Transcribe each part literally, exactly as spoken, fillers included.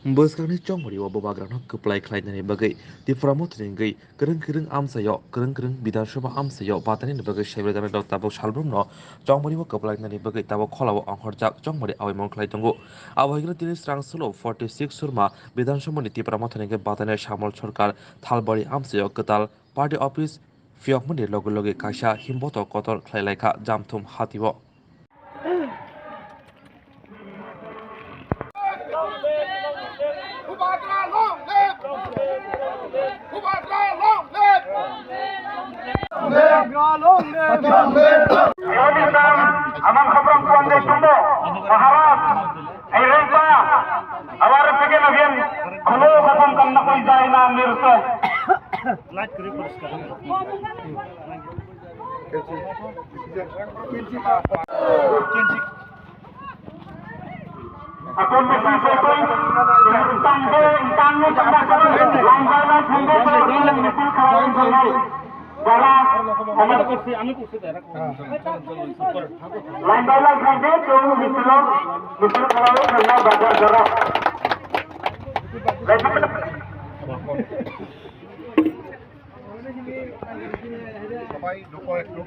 Bwskangni chongmari o bubagrano kwplai khlainani bagwi Tipra Mothani wngwi kwrwng kwrwng amchaio, kwrwng kwrwng Bidhan Sabha amchaio batanini bagwi saibrajani tabuk salbrumno chongmari o kwplainani bagwi tabuk kholao ongkhorjak chongmari awaimung khlai tongo. Abo hai kheno tini swrang solo forty six Surma Bidhan Sabhani Tipra Mothani wngwi batanai Samol Sarkar Thalbari amchaio kwtal party office phiyokmani loge loge kaisa himboto kotor khlai laikha Jamthum hatio. Maharaj, hai rengpa, awar peke na bien, khulo khatam kam na koi jai na nirto. Aton mesti sesuai, tanggo, tanggo, tanggo, tanggo, langgar na tanggo, tanggo, misil kawal, tanggo. Bara, langgar na tanggo, tanggo, misil, misil kawal, tanggo, bazar, bazar. সবাই ঢুকো একটু।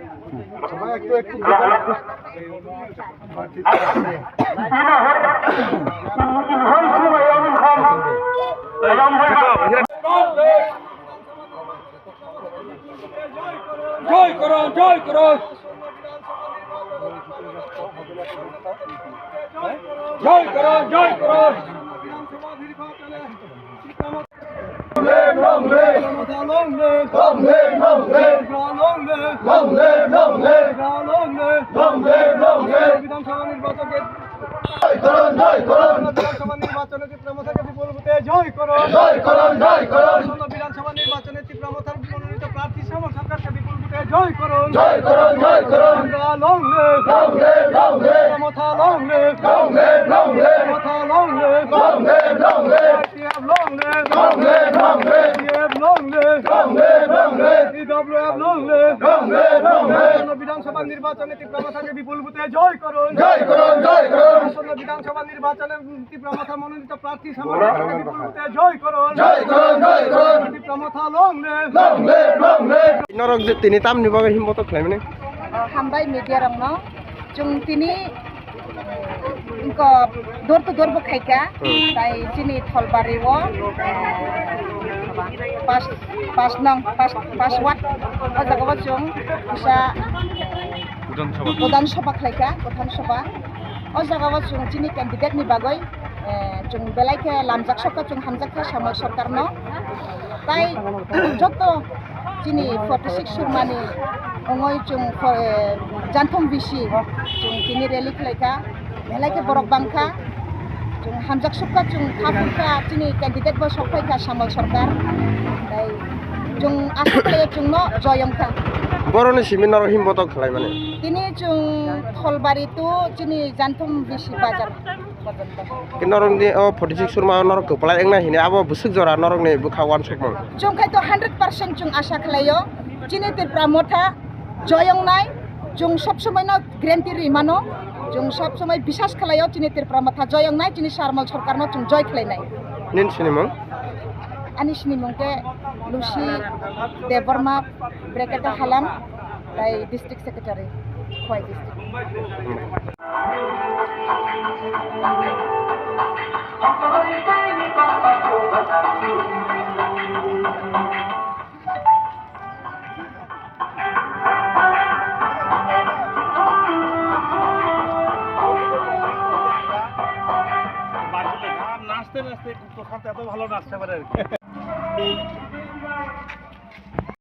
সবাই একটু, একটু ঢুকো। জয় করুন, জয় করুন। জয় করুন, জয় করুন। Long live, long live! Long live, long live! Long live, long live! Long live, long live! বিধানসভা নির্বাচনে জয় করুন, জয় করুন! বিধানসভা নির্বাচনে ত্রিপুরা মথাকে বিপুল ভোটে জয় করুন! জয় করুন, জয় করুন! আসন্ন বিধানসভা নির্বাচনে ত্রিপুরা মথার মনোনীত প্রার্থী শ্যামল সরকারকে বিপুল ভোটে জয় করুন! জয় করুন, জয় করুন! Tripura long live! Long live, long live! Tripura মথা long live! Long live, long live! মথা long live! Long live, long live! ITF long live! Long live, long live! ITF long live! Long live, long live! ইডব্লিউএফ long live! Long live, long live! আসন্ন বিধানসভা নির্বাচনে ত্রিপুরা মথাকে বিপুল ভোটে জয় করুন! জয় করুন, জয় করুন! আসন্ন বিধানসভা নির্বাচনে ত্রিপুরা মথা মনোনীত প্রার্থী শ্যামল সরকারকে বিপুল ভোটে জয় করুন! জয় করুন, জয় করুন! ত্রিপুরা মথা long live! Long live, long live! Norok je tini tamni bagwi himboto khlaimani? O, hambai media rokno. Chwng tini, eh, wngkha door to door bo khaikha. Hmm. Tai chini Thalbari o, eh, pas, pas nong, pas, pas ward. O jaga o chwng kisa Godhan Sabha. Godhan Sabha khlaikha, Godhan Sabha. O jaga o chwng chini candidate ni bagwi, eh, chwng belai khe lamjak sokha, chwng hamjak kha Samol Sarkar no. Tai joto chini forty six Surmani ongoi chwng fo-, eh, Janthom bisi chwng tini rally khlaikha, belai khe borok bangkha, chwng hamjak sukha, chwng kha phurkha, chini candidate bo sokphaikha Samol Sarkar. Tai chwng asa khlaio chwngno joy wngkha. Boroni simi norok himboto khlaimani? Tini chwng Thalbari to chini Janthom bisi bazar. Khe norokni o forty six Surma o norok kwplai wngna hini abo bwswk jora norokni bwkha uansukmung? Chwng khai to hundred percent chwng asa khlaio, chini Tripura motha joy wngnai, chwng sob somoi no guarantee rwi mano, chwng sob somoi bisas khlaio chini Tripura motha joy wngnai, chini Samol Sarkar no chwng joy khlainai. Nini sinimung? Ani sinimung khe Lucy Debbarma, bracket o Halam, tai district secretary, Khowai district. নাচতে নাচতে একটু খাতে এত ভালো নাচতে পারে আর কি।